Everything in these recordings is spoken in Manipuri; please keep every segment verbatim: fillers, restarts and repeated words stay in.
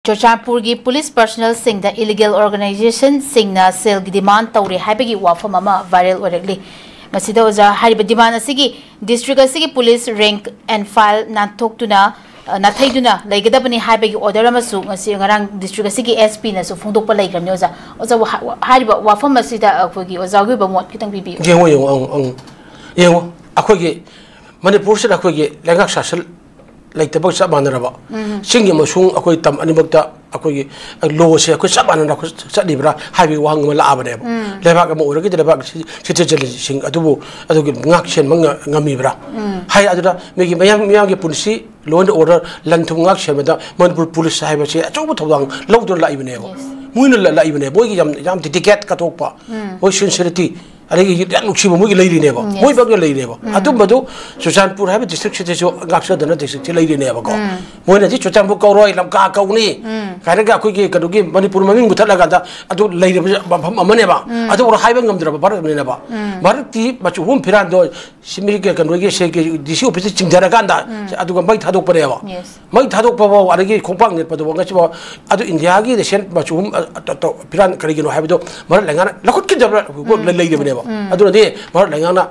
ꯆꯨꯔꯆꯥꯟꯄꯨꯔꯒꯤ ꯄꯨꯂꯤꯁ ꯄꯔꯁꯅꯦꯜꯁꯤꯡꯗ ꯏꯂꯤꯒꯦꯜ ꯑꯣꯔꯒꯅꯥꯏꯖꯦꯁꯟꯁꯤꯡꯅ ꯁꯦꯜꯒꯤ ꯗꯤꯃꯥꯟ ꯇꯧꯔꯦ ꯍꯥꯏꯕꯒꯤ ꯋꯥꯐꯝ ꯑꯃ ꯚꯥꯏꯔꯦꯜ ꯑꯣꯏꯔꯛꯂꯤ꯫ ꯃꯁꯤꯗ ꯑꯣꯖꯥ, ꯍꯥꯏꯔꯤꯕ ꯗꯤꯃꯥꯟ ꯑꯁꯤꯒꯤ ꯗꯤꯁꯇ꯭ꯔꯤꯛ ꯑꯁꯤꯒꯤ ꯄꯨꯂꯤꯁ ꯔꯦꯡꯛ ꯑꯦꯟ ꯐꯥꯏꯜ ꯅꯥꯟꯊꯣꯛꯇꯨꯅ, ꯑ, ꯅꯥꯊꯩꯗꯨꯅ ꯂꯩꯒꯗꯕꯅꯤ ꯍꯥꯏꯕꯒꯤ ꯑꯣꯔꯗꯔ ꯑꯃꯁꯨ ꯉꯁꯤ ꯉꯔꯥꯡ ꯗꯤꯁꯇ꯭ꯔꯤꯛ ꯑꯁꯤꯒꯤ ꯑꯦꯁ ꯄꯤꯅꯁꯨ ꯐꯣꯡꯗꯣꯛꯄ ꯂꯩꯈ꯭ꯔꯕꯅꯤ ꯑꯣꯖꯥ꯫ ꯑꯣꯖꯥ, ꯋꯥ-, ꯍꯥꯏꯔꯤꯕ ꯋꯥꯐꯝ ꯑꯁꯤꯗ ꯑꯩꯈꯣꯏꯒꯤ ꯑꯣꯖꯥꯒꯤ ꯑꯣꯏꯕ ꯃꯣꯠ ꯈꯤꯇꯪ ꯄꯤꯕꯤꯌꯨ꯫ ꯌꯦꯡꯉꯣ, ꯌꯦꯡꯉꯣ, ꯑꯪ, ꯑꯪ꯫ ꯌꯦꯡꯉꯣ, ꯑꯩꯈꯣꯏꯒꯤ ꯃꯅꯤꯄꯨꯔꯁꯤꯗ ꯑꯩꯈꯣꯏꯒꯤ ꯂꯩꯉꯥꯛ ꯁꯥꯁꯟ ꯂꯩꯇꯕꯒ ꯆꯞ ꯃꯥꯟꯅꯔꯕ, ꯎꯝ꯫ ꯆꯤꯡꯒꯤ ꯑꯃꯁꯨꯡ ꯑꯩꯈꯣꯏ ꯇꯝ ꯑꯅꯤꯃꯛꯇ ꯑꯩꯈꯣꯏꯒꯤ ꯂꯣꯁꯦ ꯑꯩꯈꯣꯏ ꯆꯞ ꯃꯥꯟꯅꯅ ꯑꯩꯈꯣꯏ ꯆꯠꯂꯤꯕ꯭ꯔꯥ ꯍꯥꯏꯕꯒꯤ ꯋꯥꯍꯪ ꯑꯃ ꯂꯥꯛꯑꯕꯅꯦꯕ꯫ ꯎꯝ꯫ ꯂꯩꯕꯥꯛ ꯑꯃ ꯑꯣꯏꯔꯒꯗꯤ ꯂꯩꯕꯥꯛ ꯁꯤ-, ꯁꯤꯇꯤꯖꯦꯟꯁꯤꯡ ꯑꯗꯨꯕꯨ ꯑꯗꯨꯒꯤ ꯉꯥꯛ ꯁꯦꯟꯕ ꯉ-, ꯉꯝꯃꯤꯕ꯭ꯔꯥ? ꯎꯝ꯫ ꯍꯥꯏ ꯑꯗꯨꯅ ꯃꯤꯒꯤ ꯃꯌꯥꯝ, ꯃꯤꯌꯥꯝꯒꯤ ꯄꯨꯟꯁꯤ, law and order, ꯂꯟ ꯊꯨꯝ ꯉꯥꯛ ꯁꯦꯟꯕꯗ ꯃꯅꯤꯄꯨꯔ ꯄꯨꯂꯤꯁ ꯍꯥꯏꯕꯁꯦ ꯑꯆꯧꯕ ꯊꯧꯗꯥꯡ ꯂꯧꯗꯨꯅ ꯂꯥꯛꯏꯕꯅꯦꯕ꯫ Yes꯫ ꯃꯣꯏꯅ ꯂ-, ꯂꯥꯛꯏꯕꯅꯦ꯫ ꯃꯣꯏꯒꯤ ꯌꯥꯝ, ꯌꯥꯝ dedicated ꯀꯠꯊꯣꯛꯄ, ꯎꯝ꯫ ꯃꯣꯏ sincerity, ꯑꯗꯒꯤ ꯌꯥꯝ ꯅꯨꯡꯁꯤꯕ ꯃꯣꯏꯒꯤ ꯂꯩꯔꯤꯅꯦꯕ꯫ ꯎꯝ, yes꯫ ꯃꯣꯏ ꯐꯥꯎꯒꯤ ꯂꯩꯔꯤꯅꯦꯕ꯫ ꯎꯝ꯫ ꯑꯗꯨꯝꯕꯗꯨ ꯆꯨꯔꯆꯥꯟꯄꯨꯔ ꯍꯥꯏꯕ ꯗꯤꯁꯇ꯭ꯔꯤꯛꯁꯤꯗꯁꯨ ꯉꯥꯛꯆꯗꯅ ꯗꯤꯁꯇ꯭ꯔꯤꯛꯁꯤ ꯂꯩꯔꯤꯅꯦꯕꯀꯣ꯫ ꯎꯝ꯫ ꯃꯣꯏꯅꯗꯤ ꯆꯨꯔꯆꯥꯟꯄꯨꯔ ꯀꯧꯔꯣꯏ, ꯂꯝꯀꯥ ꯀꯧꯅꯤ, ꯎꯝ꯫ ꯀꯥꯏꯅꯒ ꯑꯩꯈꯣꯏꯒꯤ ꯀꯩꯅꯣꯒꯤ ꯃꯅꯤꯄꯨꯔ ꯃꯃꯤꯡ ꯃꯨꯊꯠꯂꯀꯥꯟꯗ ꯑꯗꯨ ꯂꯩꯔꯤꯕ ꯃꯐꯝ ꯑꯃꯅꯦꯕ꯫ ꯎꯝ꯫ ꯑꯗꯨ ꯍꯥꯏꯕ ꯉꯝꯗ꯭ꯔꯕ ꯚꯥꯔꯠꯅꯤꯅꯦꯕ꯫ ꯎꯝ꯫ ꯚꯥꯔꯠꯀꯤ ꯃꯆꯨ ꯑꯍꯨꯝ ꯐꯤꯔꯥꯟꯗꯣ ꯁꯤ ꯃꯤꯒꯤ ꯀꯩꯅꯣꯒꯤ ꯁꯦꯒꯤ ꯗꯤ ꯁꯤ ꯑꯣꯐꯤꯁꯇ ꯆꯤꯡꯊꯔꯀꯥꯟꯗ, ꯎꯝ꯫ ꯑꯗꯨꯒ ꯃꯩ ꯊꯥꯗꯣꯛꯄꯅꯦꯕ꯫ Yes꯫ ꯃꯩ ꯊꯥꯗꯣꯛꯄ ꯐꯥꯎ, ꯑꯗꯒꯤ ꯈꯣꯡꯄꯥꯛ ꯅꯦꯠꯄꯗꯨꯐꯥꯎ ꯉꯁꯤꯐꯥꯎ ꯑꯗꯨ ꯏꯟꯗꯤꯌꯥꯒꯤ ꯔꯦꯁꯟ ꯃꯆꯨ ꯑꯍꯨꯝ, ꯑ, ꯇ-, ꯇ-, ꯐꯤꯔꯥꯟ ꯀꯔꯤꯒꯤꯅꯣ ꯍꯥꯏꯕꯗꯣ ꯃꯔꯛ ꯂꯩꯉꯥꯛꯅ ꯂꯧꯈꯠꯈꯤꯗꯕ ꯎꯝ꯫ ꯂꯩ-, ꯂꯩꯔꯤꯕꯅꯦꯕ꯫ ꯎꯝ꯫ ꯑꯗꯨꯅꯗꯤ ꯃꯔꯛ ꯂꯩꯉꯥꯛꯅ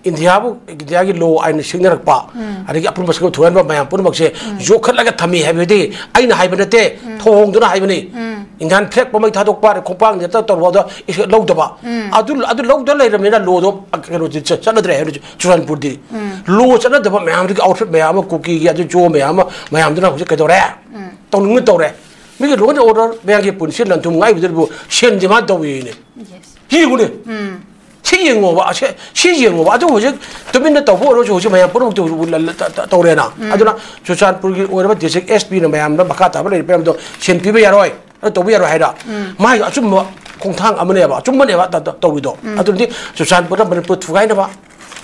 ꯏꯟꯗꯤꯌꯥꯕꯨ, ꯏꯟꯗꯤꯌꯥꯒꯤ ꯂꯣ ꯑꯥꯏꯟ ꯁꯤꯡꯅꯔꯛꯄ, ꯎꯝ꯫ ꯑꯗꯒꯤ ꯑꯄꯨꯟꯕ ꯁꯔꯨꯛ ꯊꯨꯒꯥꯏꯅꯕ ꯃꯌꯥꯝ ꯄꯨꯝꯅꯃꯛꯁꯦ ꯎꯝ꯫ ꯌꯣꯛꯈꯠꯂꯒ ꯊꯝꯃꯤ ꯍꯥꯏꯕꯗꯤ ꯑꯩꯅ ꯍꯥꯏꯕ ꯅꯠꯇꯦ, ꯎꯝ꯫ ꯊꯧꯑꯣꯡꯗꯨꯅ ꯍꯥꯏꯕꯅꯤ꯫ ꯎꯝ꯫ ꯏꯟꯗꯤꯌꯥꯟ ꯐ꯭ꯂꯦꯛ ꯃꯩ ꯊꯥꯗꯣꯛꯄ, ꯈꯣꯡꯄꯥꯛ ꯅꯦꯠꯇ ꯇꯧꯕꯗ ꯏꯁ-, ꯂꯧꯗꯕ꯫ ꯎꯝ꯫ ꯑꯗꯨ, ꯑꯗꯨ ꯂꯧꯗ ꯂꯩꯔꯕꯅꯤꯅ ꯂꯣꯗꯣ ꯀꯩꯅꯣꯗꯤ ꯆ-, ꯆꯠꯅꯗ꯭ꯔꯦ ꯍꯥꯏꯕꯗꯤ ꯆꯨꯔꯆꯥꯟꯄꯨꯔꯗꯤ꯫ ꯎꯝ꯫ ꯂꯣ ꯆꯠꯅꯗꯕ ꯃꯌꯥꯝꯗꯨꯒꯤ ꯑꯥꯎꯠꯐꯤꯠ ꯃꯌꯥꯝ ꯑꯃ, ꯀꯨꯀꯤꯒꯤ ꯑꯗꯨ ꯖꯣ ꯃꯌꯥꯝ ꯑꯃ, ꯃꯌꯥꯝꯗꯨꯅ ꯍꯧꯖꯤꯛ ꯀꯩꯗꯧꯔꯦ? ꯎꯝ꯫ ꯇꯧꯅꯤꯡꯅ ꯇꯧꯔꯦ꯫ ꯃꯤꯒꯤ law and order, ꯃꯌꯥꯝꯒꯤ ꯄꯨꯟꯁꯤ ꯂꯟ ꯊꯨꯝ ꯉꯥꯛꯏꯕꯗꯨꯕꯨ ꯁꯦꯟ demand ꯇꯧꯏꯅꯦ꯫ Yes꯫ ꯌꯦꯡꯉꯨꯅꯦ꯫ ꯎꯝ꯫ ꯁꯤ ꯌꯦꯡꯉꯣꯕ, ꯑꯁꯦ-, ꯁꯤ ꯌꯦꯡꯉꯣꯕ꯫ ꯑꯗꯨ ꯍꯧꯖꯤꯛ ꯇꯨꯃꯤꯟꯅ ꯇꯧꯕ ꯑꯣꯏꯔꯁꯨ ꯍꯧꯖꯤꯛ ꯃꯌꯥꯝ ꯄꯨꯝꯅꯃꯛꯇꯨ ꯎ-, ꯎ-, ꯂ-, ꯂ-, ꯇ-, ꯇ-, ꯇꯧꯔꯦꯅ꯫ ꯎꯝ꯫ ꯑꯗꯨꯅ ꯆꯨꯔꯆꯥꯟꯄꯨꯔꯒꯤ ꯑꯣꯏꯔꯕ ꯗꯤꯁꯇ꯭ꯔꯤꯛ ꯑꯦꯁ ꯄꯤꯅ ꯃꯌꯥꯝꯗ ꯃꯈꯥ ꯇꯥꯕ ꯂꯩꯔꯤꯕ ꯃꯌꯥꯝꯗꯣ ꯁꯦꯟ ꯄꯤꯕ ꯌꯥꯔꯣꯏ, ꯑꯗꯨ ꯇꯧꯕ ꯌꯥꯔꯣꯏ ꯍꯥꯏꯔ꯫ ꯎꯝ꯫ ꯃꯥꯒꯤ ꯑꯆꯨꯝꯕ ꯈꯣꯡꯊꯥꯡ ꯑꯃꯅꯦꯕ, ꯑꯆꯨꯝꯕꯅꯦꯕ ꯇ-, ꯇ-, ꯇꯧꯔꯤꯗꯣ꯫ ꯎꯝ꯫ ꯑꯗꯨꯗꯤ ꯆꯨꯔꯆꯥꯟꯄꯨꯔꯗ ꯃꯅꯤꯄꯨꯔ ꯊꯨꯒꯥꯏꯅꯕ,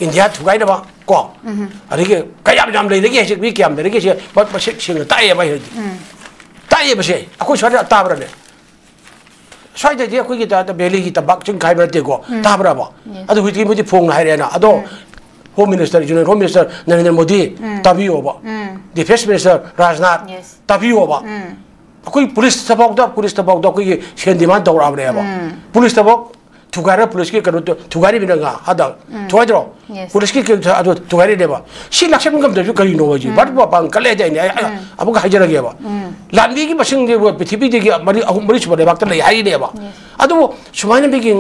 ꯏꯟꯗꯤꯌꯥ ꯊꯨꯒꯥꯏꯅꯕ ꯀꯣ꯫ ꯎꯝ꯫ ꯑꯗꯒꯤ ꯀꯌꯥꯝ ꯌꯥꯝ ꯂꯩꯔꯒꯦ ꯍꯥꯏꯁꯦ, ꯃꯤ ꯀꯌꯥꯝ ꯂꯩꯔꯒꯦ ꯍꯥꯏꯁꯦ ꯃ-, ꯃꯁꯤꯡ ꯁꯦꯡꯅ ꯇꯥꯛꯑꯦꯕ ꯑꯩ ꯍꯧꯖꯤꯛ꯫ ꯎꯝ꯫ ꯇꯥꯛꯑꯦꯕꯁꯦ ꯑꯩꯈꯣꯏ ꯁ꯭ꯋꯥꯏꯗ ꯇꯥꯕ꯭ꯔꯅꯦ? ꯁ꯭ꯋꯥꯏꯗꯗꯤ ꯑꯩꯈꯣꯏꯒꯤ ꯇ-, ꯇ-, ꯚꯦꯂꯤꯒꯤ ꯇꯝꯄꯥꯛ ꯆꯤꯡ ꯈꯥꯏꯕ ꯅꯠꯇꯦꯀꯣ꯫ ꯎꯝ꯫ ꯇꯥꯕ꯭ꯔꯕ? Yes꯫ ꯑꯗꯨ ꯍꯧꯖꯤꯛꯇꯤ ꯃꯣꯏꯗꯤ ꯐꯣꯡꯅ ꯍꯥꯏꯔꯛꯑꯦꯅ꯫ ꯑꯗꯣ ꯎꯝ꯫ Home Minister, Union Home Minister Narendra Modi ꯎꯝ꯫ ꯇꯥꯕꯤꯌꯣꯕ꯫ ꯎꯝ꯫ Defence Minister Rajnath Yes꯫ ꯇꯥꯕꯤꯌꯣꯕ꯫ ꯎꯝ꯫ ꯑꯩꯈꯣꯏ ꯄꯨꯂꯤꯁꯇꯐꯥꯎꯗ ꯄꯨꯂꯤꯁꯇꯐꯥꯎꯗ ꯑꯩꯈꯣꯏꯒꯤ ꯁꯦꯟ ꯗꯤꯃꯥꯟ ꯇꯧꯔꯛꯑꯕꯅꯦꯕ꯫ ꯄꯨꯂꯤꯁꯇꯐꯥꯎ ꯊꯨꯒꯥꯏꯔ ꯄꯨꯂꯤꯁꯀꯤ ꯀꯩꯅꯣ ꯊꯨꯒꯥꯏꯔꯤꯕꯅꯤꯅ ꯉꯥ ꯍꯟꯗꯛ ꯊꯨꯒꯥꯏꯗ꯭ꯔꯣ? Yes. ꯄꯨꯂꯤꯁꯀꯤ ꯀꯩꯅꯣ ꯑꯗꯨ ꯊꯨꯒꯥꯏꯔꯤꯅꯦꯕ꯫ ꯁꯤ ꯂꯥꯛꯁꯟ ꯉꯝꯗꯕꯁꯨ ꯀꯔꯤꯅꯣ ꯍꯥꯏꯁꯤ? ꯚꯥꯔꯠ ꯃꯄꯥꯟ ꯀꯜꯂꯦ ꯍꯥꯏꯗꯤ ꯑꯩꯅ ꯑꯩ ꯑꯃꯨꯛꯀ ꯍꯥꯏꯖꯔꯒꯦꯕ꯫ ꯂꯥꯟꯃꯤꯒꯤ ꯃꯁꯤꯡꯗꯤ ꯄ꯭ꯔꯤꯊꯤꯕꯤꯗꯒꯤ ꯃꯔꯤ ꯑꯍꯨꯝ ꯃꯔꯤ ꯁꯨꯕ ꯂꯩꯕꯥꯛꯇ ꯂꯩ ꯍꯥꯏꯔꯤꯅꯦꯕ꯫ ꯑꯗꯨꯕꯨ ꯁꯨꯃꯥꯏꯅ ꯃꯤꯒꯤ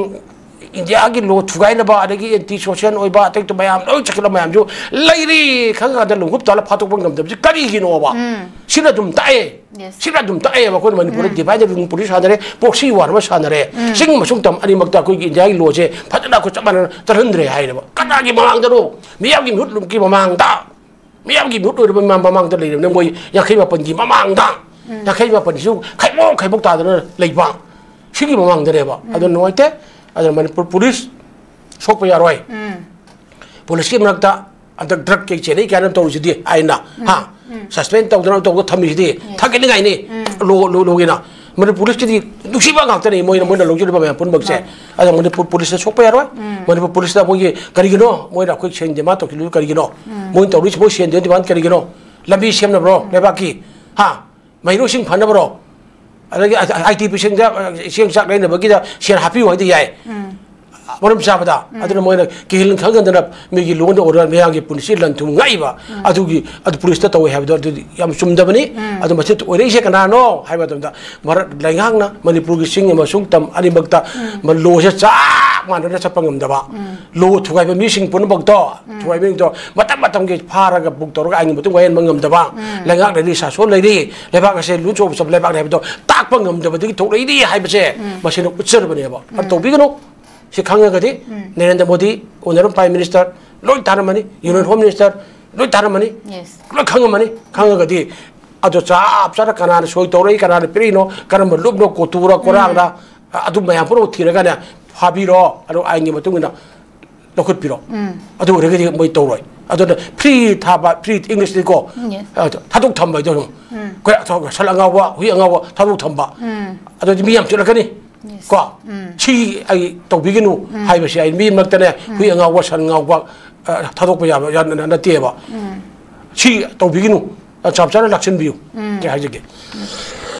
ꯏꯟꯗꯤꯌꯥꯒꯤ ꯂꯣ ꯊꯨꯒꯥꯏꯅꯕ ꯑꯗꯒꯤ ꯑꯦꯟꯇꯤ ꯁꯣꯁꯤꯌꯦꯜ ꯑꯣꯏꯕ ꯑꯇꯩ ꯃꯌꯥꯝ ꯂꯣꯏ ꯆꯠꯈꯠꯂ ꯃꯌꯥꯝꯁꯨ ꯂꯩꯔꯤ ꯈꯪꯉꯀꯥꯟꯗ ꯂꯣꯡꯍꯨꯞ ꯇꯥꯜꯂ ꯐꯥꯗꯣꯛꯄ ꯉꯝꯗꯕꯁꯤ ꯀꯔꯤꯒꯤꯅꯣꯕ? ꯁꯤꯅ ꯑꯗꯨꯝ ꯇꯥꯛꯑꯦ꯫ Yes. ꯁꯤꯅ ꯑꯗꯨꯝ ꯇꯥꯛꯑꯦꯕ ꯑꯩꯈꯣꯏꯅ ꯃꯅꯤꯄꯨꯔꯗ divide and rule policy ꯁꯥꯟꯅꯔꯦ, proxy war ꯑꯃ ꯁꯥꯟꯅꯔꯦ꯫ ꯆꯤꯡ ꯃꯁꯨꯡ ꯇꯝ ꯑꯅꯤꯃꯛꯇ ꯑꯩꯈꯣꯏꯒꯤ ꯏꯟꯗꯤꯌꯥꯒꯤ ꯂꯣꯁꯦ ꯐꯖꯅ ꯑꯩꯈꯣꯏ ꯆꯞ ꯃꯥꯟꯅꯅ ꯆꯠꯍꯟꯗ꯭ꯔꯦ ꯍꯥꯏꯔꯦꯕ꯫ ꯀꯅꯥꯒꯤ ꯃꯃꯥꯡꯗꯅꯣ? ꯃꯤꯌꯥꯝꯒꯤ ꯃꯤꯍꯨꯠꯀꯤ ꯃꯃꯥꯡꯗ, ꯃꯤꯌꯥꯝꯒꯤ ꯃꯤꯍꯨꯠ ꯑꯣꯏꯔꯕ ꯃꯃꯥꯡ-, ꯃꯃꯥꯡꯗ ꯂꯩꯔꯕꯅꯦ ꯃꯣꯏ ꯌꯥꯡꯈꯩ ꯃꯥꯄꯟꯒꯤ ꯃꯃꯥꯡꯗ꯫ ꯌꯥꯡꯈꯩ ꯃꯥꯄꯟꯁꯤꯁꯨ ꯈꯥꯏꯕꯣꯛ ꯈꯥꯏꯕꯣꯛ ꯇꯥꯗꯅ ꯂꯩꯕ꯫ ꯁꯤꯒꯤ ꯃꯃꯥꯡꯗꯅꯦꯕ꯫ ꯑꯗꯨ ꯅꯨꯡꯉꯥꯏꯇꯦ꯫ ꯑꯗꯨꯅ ꯃꯅꯤꯄꯨꯔ ꯄꯨꯂꯤꯁ ꯁꯣꯛꯄ ꯌꯥꯔꯣꯏ꯫ ꯄꯨꯂꯤꯁꯀꯤ ꯃꯔꯛꯇ ꯍꯟꯗꯛ ꯗ꯭ꯔꯒ ꯀꯩ ꯆꯦꯟꯅꯩ ꯀꯥꯏꯅ ꯇꯧꯔꯤꯁꯤꯗꯤ ꯑꯩꯅ, ꯍꯥ? ꯁꯁꯄꯦꯟ ꯇꯧꯗꯅ ꯇꯧꯗ ꯊꯝꯃꯤꯁꯤꯗꯤ ꯊꯥꯒꯠꯅꯤꯡꯉꯥꯏꯅꯤ꯫ ꯂꯣ, ꯂꯣ, ꯂꯣꯒꯤꯅ꯫ ꯃꯅꯤꯄꯨꯔ ꯄꯨꯂꯤꯁꯀꯤꯗꯤ ꯅꯨꯡꯁꯤꯕ ꯉꯥꯛꯇꯅꯤ ꯃꯣꯏꯅ, ꯃꯣꯏꯅ ꯂꯧꯖꯔꯤꯕ ꯃꯌꯥꯝ ꯄꯨꯝꯅꯃꯛꯁꯦ꯫ ꯑꯗ ꯃꯅꯤꯄꯨꯔ ꯄꯨꯂꯤꯁꯇ ꯁꯣꯛꯄ ꯌꯥꯔꯣꯏ꯫ ꯃꯅꯤꯄꯨꯔ ꯄꯨꯂꯤꯁꯇ ꯃꯣꯏꯒꯤ ꯀꯔꯤꯒꯤꯅꯣ ꯃꯣꯏꯅ ꯑꯩꯈꯣꯏ ꯁꯦꯟ ꯗꯤꯃꯥꯟ ꯇꯧꯈꯤꯕꯗꯨ ꯀꯔꯤꯒꯤꯅꯣ? ꯃꯣꯏꯅ ꯇꯧꯔꯤꯁꯤ ꯃꯣꯏ ꯁꯦꯟ ꯗꯤꯃꯥꯟ ꯀꯔꯤꯒꯤꯅꯣ? ꯂꯝꯕꯤ ꯁꯦꯝꯅꯕ꯭ꯔꯣ ꯂꯩꯕꯥꯛꯀꯤ? ꯍꯥ? ꯃꯍꯩꯔꯣꯏꯁꯤꯡ ꯐꯅꯕꯔꯣ? ꯑꯗꯒꯤ ꯑꯥꯏ ꯇꯤ ꯄꯤꯁꯤꯡꯗ ꯆꯦꯡ ꯆꯥꯛ ꯂꯩꯅꯕꯒꯤꯗ ꯁꯦꯜ ꯍꯥꯞꯄꯤꯌꯨ ꯍꯥꯏꯗꯤ ꯌꯥꯏ꯫ ꯃꯔꯝ ꯆꯥꯕꯗ꯫ ꯑꯗꯨꯅ ꯃꯣꯏꯅ ꯀꯤꯍꯤꯜ ꯈꯪꯍꯟꯗꯅ ꯃꯤꯒꯤ ꯂꯣꯟꯗ ꯑꯣꯏꯔꯣ ꯃꯌꯥꯝꯒꯤ ꯄꯨꯟꯁꯤ ꯂꯟ ꯊꯨꯝ ꯉꯥꯛꯏꯕ ꯑꯗꯨꯒꯤ ꯑꯗꯨ ꯄꯨꯂꯤꯁꯇ ꯇꯧꯋꯦ ꯍꯥꯏꯕꯗꯣ ꯑꯗꯨꯗꯤ ꯌꯥꯝ ꯆꯨꯝꯗꯕꯅꯤ꯫ ꯑꯗꯨ ꯃꯁꯤ ꯑꯣꯏꯔꯛꯏꯁꯦ ꯀꯅꯥꯅꯣ ꯍꯥꯏꯕ ꯃꯇꯝꯗ ꯃꯔꯛ ꯂꯩꯉꯥꯛꯅ ꯃꯅꯤꯄꯨꯔꯒꯤ ꯆꯤꯡ ꯑꯃꯁꯨꯡ ꯇꯝ ꯑꯅꯤꯃꯛꯇ ꯃ-, ꯂꯣꯁꯦ ꯆꯞ ꯃꯥꯟꯅꯅ ꯆꯠꯄ ꯉꯝꯗꯕ, ꯂꯣ ꯊꯨꯒꯥꯏꯕ ꯃꯤꯁꯤꯡ ꯄꯨꯝꯅꯃꯛꯇꯣ, ꯊꯨꯒꯥꯏꯕ ꯃꯤꯁꯤꯡꯗꯣ ꯃꯇꯝ ꯃꯇꯝꯒꯤ ꯐꯥꯔꯒ ꯕꯨꯛ ꯇꯧꯔꯒ ꯑꯥꯏꯟꯒꯤ ꯃꯇꯨꯡ ꯋꯥꯌꯦꯟꯕ ꯉꯝꯗꯕ, ꯂꯩꯉꯥꯛ ꯂꯩꯔꯤ ꯁꯥꯁꯣꯟ ꯂꯩꯔꯤ, ꯂꯩꯕꯥꯛ ꯑꯁꯦ ꯂꯨꯆꯧ ꯆꯞ ꯂꯩꯕꯥꯛꯅꯤ ꯍꯥꯏꯕꯗꯣ ꯇꯥꯛꯄ ꯉꯝꯗꯕꯗꯒꯤ ꯊꯣꯛꯂꯛꯏꯅꯤ ꯍꯥꯏꯕꯁꯦ ꯃꯁꯤꯅ ꯎꯠꯆꯔꯕꯅꯦꯕ꯫ ꯑꯗꯨ ꯇꯧꯕꯤꯒꯅꯨ꯫ ꯁꯤ ꯈꯪꯉꯒꯗꯤ Narendra Modi, honourable prime minister, ꯂꯣꯏ ꯇꯥꯔꯝꯃꯅꯤ, ꯌꯨꯅꯤꯌꯟ ꯍꯣꯝ ꯃꯤꯅꯤꯁꯇꯔ, ꯂꯣꯏ ꯇꯥꯔꯝꯃꯅꯤ, Yes. ꯂꯣꯏ ꯈꯪꯉꯝꯃꯅꯤ꯫ ꯈꯪꯉꯒꯗꯤ ꯑꯗꯣ ꯆꯞ ꯆꯥꯅ ꯀꯅꯥꯅ ꯁꯣꯏ ꯇꯧꯔꯛꯏ, ꯀꯅꯥꯅ ꯄꯤꯔꯛꯏꯅꯣ, ꯀꯔꯝꯕ ꯂꯨꯞꯅꯣ, ꯀꯣꯇꯨꯔ ꯀꯣꯔꯥꯡꯔ, ꯑꯗꯨ ꯃꯌꯥꯝ ꯄꯨꯝꯅꯃꯛ ꯊꯤꯔꯒꯅꯦ ꯐꯥꯕꯤꯔꯣ, ꯑꯗꯣ ꯑꯥꯏꯟꯒꯤ ꯃꯇꯨꯡ ꯏꯟꯅ ꯂꯧꯈꯠꯄꯤꯔꯣ꯫ ꯑꯗꯨ ꯑꯣꯏꯔꯒꯗꯤ ꯃꯣꯏ ꯇꯧꯔꯣꯏ꯫ ꯑꯗꯨꯅ ꯐ꯭ꯔꯤ ꯊꯥꯕ, ꯐ꯭ꯔꯤ ꯏꯪꯂꯤꯁꯇꯤꯀꯣ, Yes. ꯑ, ꯊꯥꯗꯣꯛ ꯊꯝꯕ ꯍꯥꯏꯗꯣ ꯑꯗꯨꯝ꯫ ꯑꯩꯈꯣꯏ ꯁꯟ ꯑꯉꯥꯎꯕ, ꯍꯨꯏ ꯑꯉꯥꯎꯕ ꯊꯥꯗꯣꯛ ꯊꯝꯕ꯫ ꯑꯗꯨꯗꯤ ꯃꯤ ꯌꯥꯝ ꯆꯠꯂꯛꯀꯅꯤ꯫ Yes. ꯀꯣ? ꯁꯤ ꯑꯩ ꯇꯧꯕꯤꯒꯅꯨ ꯍꯥꯏꯕꯁꯦ ꯑꯩ ꯃꯤ ꯃꯔꯛꯇꯅꯦ ꯍꯨꯏ ꯑꯉꯥꯎꯕ, ꯁꯟ ꯑꯉꯥꯎꯕ, ꯑ, ꯊꯥꯗꯣꯛꯄ ꯌꯥꯕ, ꯌꯥ-, ꯅ-, ꯅꯠꯇꯦꯕ꯫ ꯁꯤ ꯇꯧꯕꯤꯒꯅꯨ꯫ ꯑ, ꯆꯞ ꯆꯥꯅ ꯂꯥꯛꯁꯤꯟꯕꯤꯌꯨ꯫ ꯑꯩ ꯍꯥꯏꯖꯒꯦ꯫